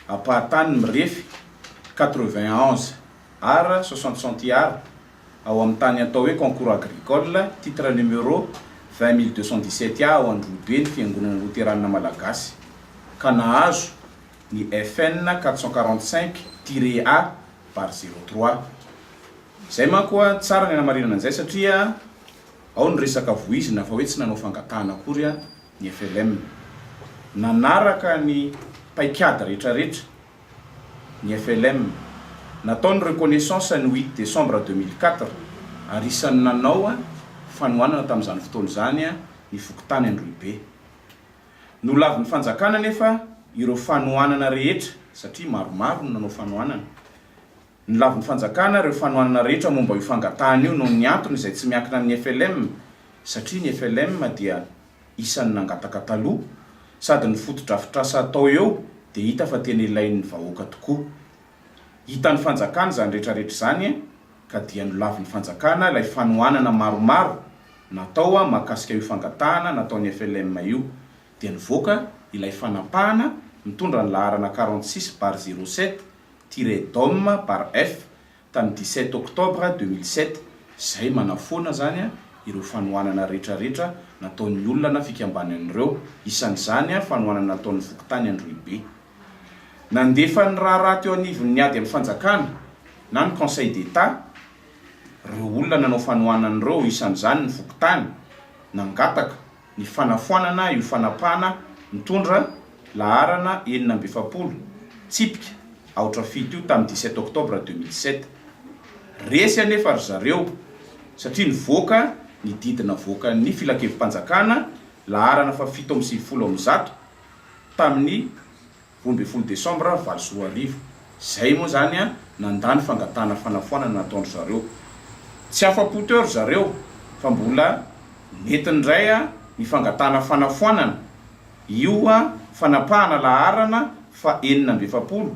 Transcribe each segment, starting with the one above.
ampahatany mirefy 91 ar 60 centiares ao amin'ny tany atao hoe Concours Agricole, titre numéro 20217 A ao Androhibe ny Fiangonana Loterana Malagasy ka nahazo ny FN 445-A bar 03. Izay manko tsara ny hanamarinana an'izay satria ao ny resaka voizina fa hoe tsy nanao fangatahana akory ny FLM. Nanaraka ny paikady rehetrarehetra ny FLM. Natao ny reconnaissance ny huit décembre 2004 ary isan'ny nanao fanohanana tamin'izany fotoana izany ny fokontany Androhibe. Nolavin'ny fanjakana anefa ireo fanohanana rehetra satria maromaro no nanao fanohanana. Nolavin'ny fanjakana ireo fanohanana rehetra momba io fangatahana io noho ny antony izay tsy miankina amin'ny FLM satria ny FLM dia isan'ny nangataka taloha sady ny fotodrafitrasa atao eo dia hita fa tena ilain'ny vahoaka tokoa. Hitan'ny fanjakana izany rehetra rehetra izany ka dia nolavin'ny fanjakana ilay fanohanana maromaro natao mahakasika io fangatahana nataon'ny FLM io dia nivoaka ilay fanapahana mitondra ny laharana 46 bar 07 tiret dom bar F tamin'ny 17 octobre 2007 izay manafoana izany ireo fanohanana rehetrarehetra nataon'ny olona na fikambanan'ireo, isan'izany fanohanana nataon'ny fokontany Androhibe. Nandefa ny raharaha teo anivon'ny ady amin'ny fanjakana na ny Conseil d'Etat ireo olona nanao fanohanana ireo, isan'izany ny fokontany, nangataka ny fanafoanana io fanapahana mitondra laharana 46 tsipika aotra fito io tamin'ny 17 octobre 2007. Resy anefa ry zareo satria nivoaka ny didy navoakan'ny filankevi-panjakana laharana faha 197 tamin'ny 12 desambra 2008. Izay moa izany nandà ny fangatahana fanafoanana nataon-dry zareo. Tsy afa-po teo ry zareo fa mbola nentiny indray ny fangatahana fanafoanana io fanapahana laharana faha 46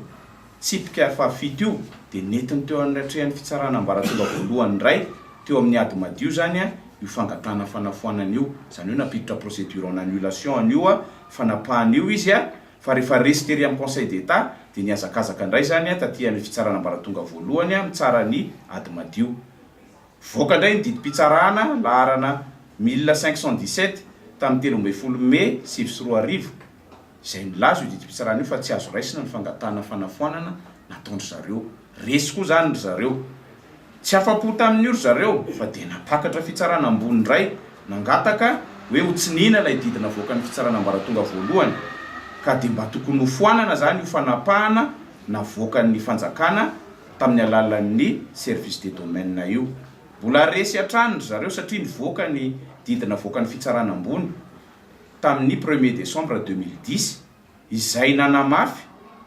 tsipika faha fito io dia nentiny teo anatrehan'ny fitsarana ambaratonga voalohany indray teo amin'ny ady madio izany io fangatahana fanafoanana io, izany hoe nampiditra procédure en annulation an'io fanapahana io izy fa rehefa resy tery amin'ny conseil d'Etat dia nihazakazaka indray izany taty amin'ny fitsarana ambaratonga voalohany mitsara ny ady madio. Voaka indray ny didim-pitsarana laharana 1517 tamin'ny 13 mey 2009 izay nilaza io didim-pitsarana io fa tsy azo raisina ny fangatahana fanafoanana nataon-dry zareo. Resy koa izany ry zareo. Tsy afa-po tamin'io ry zareo fa dia nampakatra fitsarana ambony indray nangataka hoe ho tsiniana ilay didy navoakan'ny fitsarana ambaratonga voalohany ka dia mba tokony hofoanana izany io fanapahana navoakan'ny fanjakana tamin'ny alalan'ny service des domaines io. Mbola resy hatrany ry zareo satria nivoaka ny didy navoakan'ny fitsarana ambony tamin'ny premier décembre 2010 izay nanamafy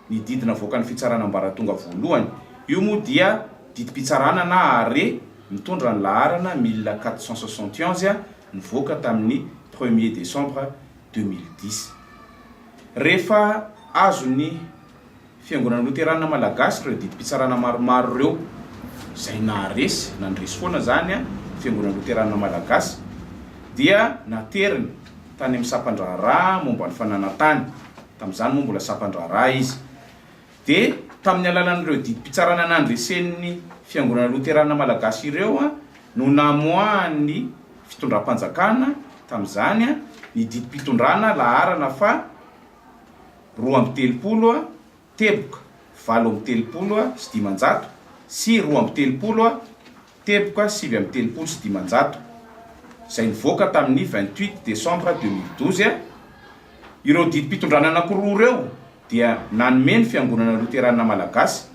ny didy navoakan'ny fitsarana ambaratonga voalohany. Io moa dia didim-pitsarana na arrêt mitondra ny laharana 1471 nivoaka tamin'ny premier décembre 2010. Rehefa azon'ny Fiangonana Loterana Malagasy ireo didim-pitsarana maromaro ireo izay naharesy, nandresy foana izany ny Fiangonana Loterana Malagasy dia nateriny tany amin'ny sampan-draharaha momba ny fananan-tany, tamin'izany moa mbola sampan-draharaha izy, dia tamin'ny alalan'ireo didim-pitsarana nandresen'ny Fiangonana Loterana Malagasy ireo no namoahan'ny fitondram-panjakana tamin'izany ny didim-pitondrana laharana faha 32 teboka 538 sy 32 teboka 539 izay nivoaka tamin'ny 28 décembre 2012. Ireo didim-pitondrana anankiroa ireo dia nanome ny Fiangonana Loterana Malagasy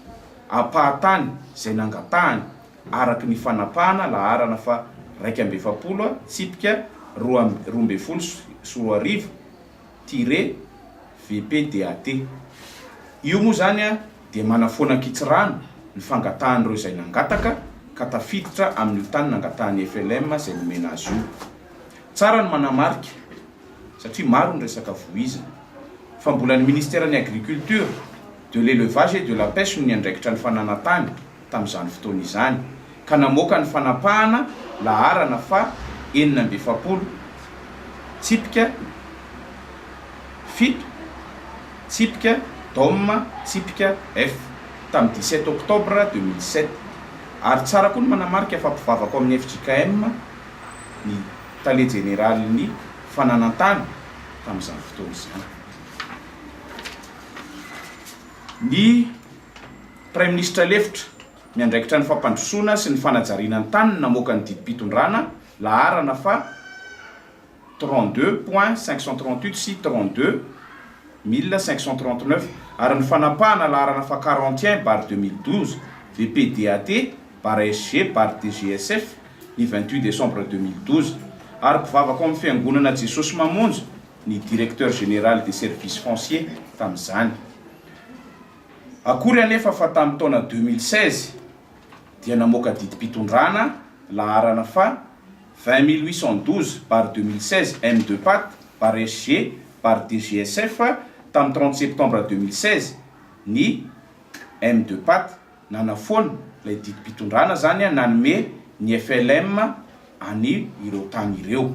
ampahatany izay nangatahany araka ny fanapahana laharana faha 41 tsipika 2012 tiret VPDAT. Io moa izany dia manafoana ankitsirano ny fangatahan'ireo izay nangataka ka tafiditra amin'io tany nangatahan'ny FLM izay nomena azy io. Tsara ny manamarika satria maro ny resaka voizina fa mbola ny ministeran'ny Agriculture, de l'Elevage et de la Pêche no niandraikitra ny fananan-tany tamin'izany fotoana izany ka namoaka ny fanapahana laharana faha 46 tsipika 7 tsipika. Dom tsipika F tamin'ny 17 octobre 2007. Ary tsara koa ny manamarika fa mpivavaka ao amin'ny fjkm ny tale jeneralin'ny fananan-tany tamin'izany fotoana izany. Ny Praiminisitra lefitra miandraikitra ny fampandrosoana sy ny fanajariana ny tany namoaka ny didim-pitondrana laharana faha 32.538 sy 32539 ary ny fanapahana laharana faha 41 barre 2012 VPDAT barre SG barre DGSF ny 28 décembre 2012 ary mpivavaka ao amin'ny Fiangonana Jesosy Mamonjy ny Directeur Général des Services Fonciers tamin'izany. Akory anefa fa tamin'ny taona 2016 dia namoaka didim-pitondrana laharana faha 20812 barre 2016 M2PAT barre SG barre DGSF tamin'ny 30 septembre 2016 ny M2PAT nanafoana ilay didim-pitondrana izany nanome ny FLM any ireo tany ireo.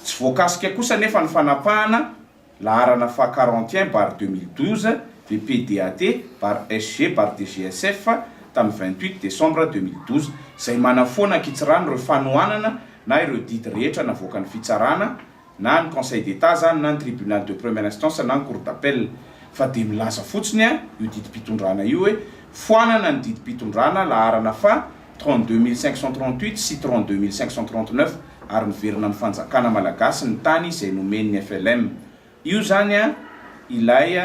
Tsy voakasika kosa anefa ny fanapahana laharana faha 41 barre 2012 VPDAT barre SG barre DGSF tamin'ny 28 décembre 2012 izay manafoana ankitsirano ireo fanohanana na ireo didy rehetra navoakan'ny fitsarana na ny Conseil d'Etat izany na ny Tribunal de première instance na ny Cour d'appel fa dia milaza fotsiny io didim-pitondrana io hoe foanana ny didim-pitondrana laharana faha 32538 sy 32539 ary miverina amin'ny fanjakana malagasy ny tany izay nomen'ny FLM. Io izany ilay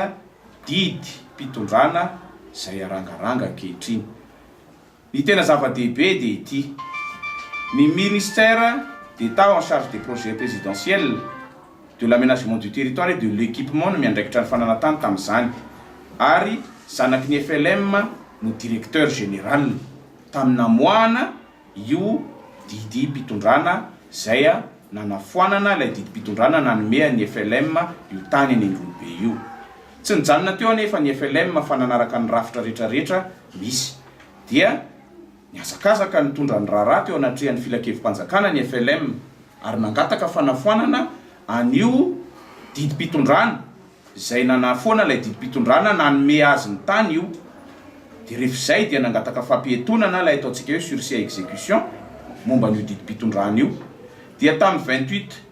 didim-pitondrana izay arangaranga ankehitriny. Ny tena zava-dehibe dia ity, ny Ministère d'Etat en charge des projets présidentiels, de l'aménagement du territoire et de l'équipement no miandraikitra ny fananan-tany tamin'izany ary zanaky ny FLM no directeur général tamin'ny namoahana io didim-pitondrana izay nanafoanana ilay didim-pitondrana nanome an'ny FLM io tany eny Androhibe io. Tsy nijanona teo anefa ny FLM fa nanaraka ny rafitra rehetrarehetra misy dia nihazakazaka nitondra ny raharaha teo anatrehan'ny filankevi-panjakana ny FLM ary nangataka fanafoanana an'io didim-pitondrana izay nanafoana ilay didim-pitondrana nanome azy ny tany io. Dia rehefa izay dia nangataka fampiatoana na ilay ataontsika hoe sursis à exécution momba an'io didim-pitondrana io. Dia tamin'ny 28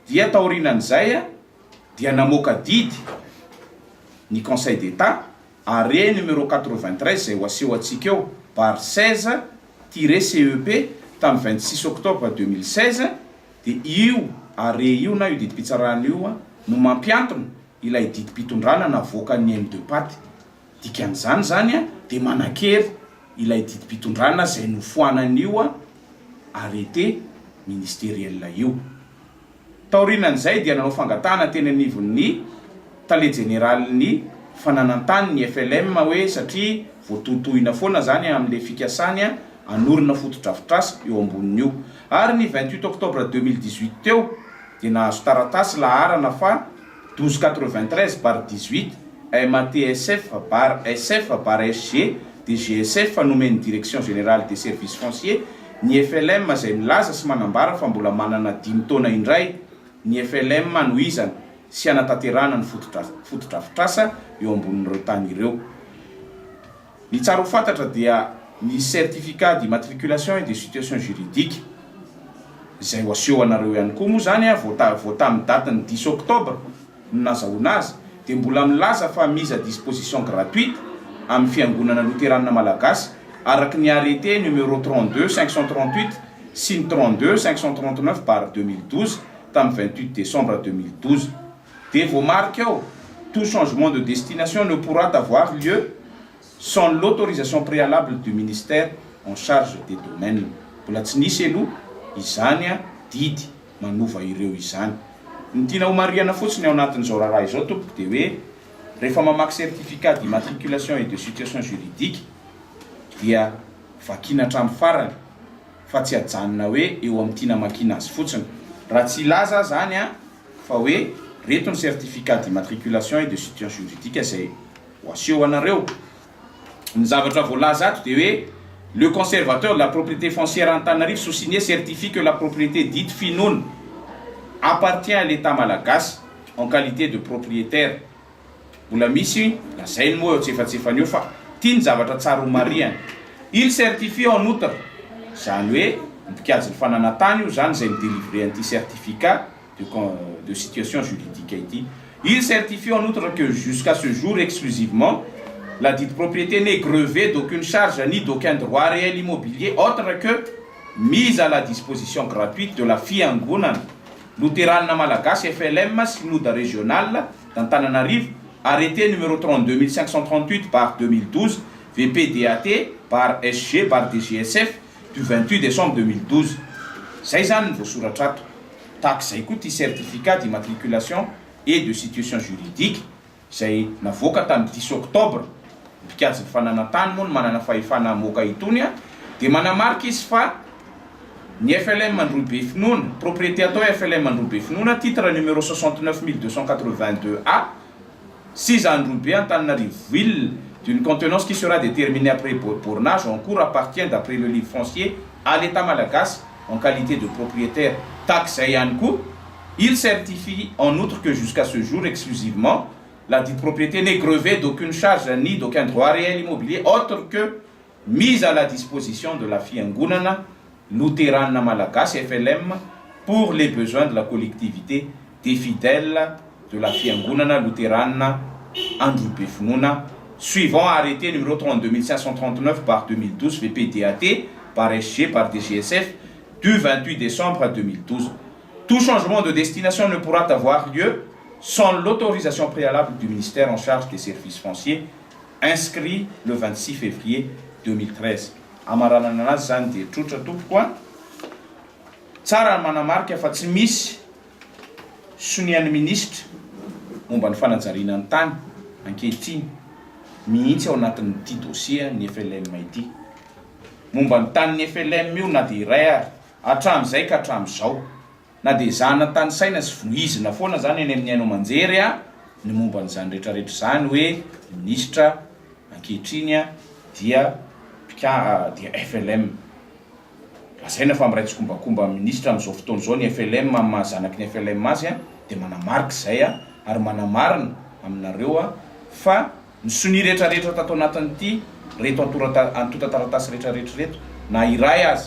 dia taorianan'izay dia namoaka didy ny Conseil d'Etat, arrêt numéro 93 izay ho aseho antsika eo, barre 16 tiret CEP tamin'ny 26 octobre 2016, dia io arrêt io na io didim-pitsarana io no mampiantona ilay didim-pitondrana navoakan'ny M2PAT. Dikan'izany izany dia manan-kery ilay didim-pitondrana izay nofoanan'io arrêté ministériel io. Taorianan'izay dia nanao fangatahana teny anivon'ny tale jeneralin'ny fananan-tany ny FLM hoe satria voatohitohina foana izany amin'ilay fikasany hanorina fotodrafitrasa eo ambonin'io. Ary ny 28 octobre 2018 teo dia nahazo taratasy laharana faha 1293 barre 18 MATSF barre SF barre SG DGSF nomen'ny Direction Générale des Services Fonciers ny FLM izay milaza sy manambara fa mbola manana dimy taona indray ny FLM hanohizana sy hanatanterahana ny fotodrafitrasa eo ambonin'ireo tany ireo. Ny tsara ho fantatra dia ny certificat d'immatriculation et de situation juridique izay ho aseho anareo ihany koa moa izany vao vao tamin'ny datin'ny dix octobre no nazahoana azy dia mbola milaza fa mise à disposition gratuite amin'ny fiangonana loterana malagasy araka ny arrêté numéro 32 538 sy ny 32 539 barre 2012 tamin'ny 28 décembre 2012. Dia voamarika ao, tout changement de destination ne pourra avoir lieu sans l'autorisation préalable du ministère en charge des domaines. Mbola tsy nisy aloha izany didy manova ireo izany. Ny tiana homarihana fotsiny ao anatin'izao raharaha izao tompoko dia hoe rehefa mamaky certificat d'immatriculation et de situation juridique dia vakiana hatramin'ny farany fa tsy ajanona hoe eo amin'ny tiana hamakiana azy fotsiny. Raha tsy hilaza aho izany fa hoe reto ny certificat d'immatriculation et de situation juridique izay ho aseho anareo. Ny zavatra voalaza ato dia hoe le conservateur de la propriété foncière Antananarivo soussigné certifie que la propriété dite Finoana appartient à l'Etat malagasy en qualité de propriétaire. Mbola misy lazainy moa eo antsefatsefany eo fa ity ny zavatra tsara ho marihana. Il certifie en outre, izany hoe ny mpikajy ny fananantany io izany izay mi-delivrer an'ity certificat de de situation juridique ity. Il certifie en outre que jusqu'à ce jour exclusivement, la dite propriété n'est grevée d'aucune charge ni d'aucun droit réel immobilier autre que mise à la disposition gratuite de la Fiangonana Loterana Malagasy FLM Synode Régional d'Antananarivo, arrêté numéro 32538 barre 2012 VPDAT barre SG barre DGSF du 28 décembre 2012. Zay zany ny voasoratra ato. Tahaka izay koa ity certificat d'immatriculation et de situation juridique izay navoaka tamin'ny 10 octobre, mpikajy ny fananantany moa no manana fahefana hamoaka itony, dia manamarika izy fa ny FLM Androhibe Finoana, propriété atao hoe FLM Androhibe Finoana, titre numéro 69282 A, sise Androhibe Antananarivo ville, d'une contenance qui sera déterminée après bornage en cours, appartient d'après le livre foncier à l'État malagasy en qualité de propriétaire. Tahaka izay ihany koa, il certifie en outre que jusqu'à ce jour exclusivement, la dite propriété n'est grevée d'aucune charge ni d'aucun droit réel immobilier autre que mise à la disposition de la Fiangonana Loterana Malagasy FLM pour les besoins de la collectivité des fidèles de la Fiangonana Loterana Androhibe Finoana suivant arrêté numéro 32539 barre 2012 VPDAT barre SG barre DGSF du 28 décembre 2012. Tout changement de destination ne pourra avoir lieu sans l'autorisation préalable du ministère en charge des services fonciers inscrit le 26 février 2013. Amaranana anazy zany dia trotra tompoko a, tsara ny manamarika fa tsy misy sonian'ny ministra momba ny fanajariana ny tany ankehitriny mihitsy ao anatin'ity dossier ny FLM ity. Momba ny tanin'ny FLM io na dia iray ary hatramin'izay ka hatramin'izao, na dia ezahana tany saina sy voizina foana zany eny amin'ny haino aman-jery a ny momba an'izany rehetrarehetra izany hoe ny ministra ankehitriny a dia mpika dia FLM. Lazaina fa miray tsikombakomba amin'ny ministra amin'izao fotoana izao ny FLM amin'ny maha zanaky ny FLM azy a dia manamarika izay a ary manamarina aminareo a fa ny sonia rehetrarehetra tato anatin'ity reto antorata antontan-taratasy rehetrarehetra ireto na iray aza.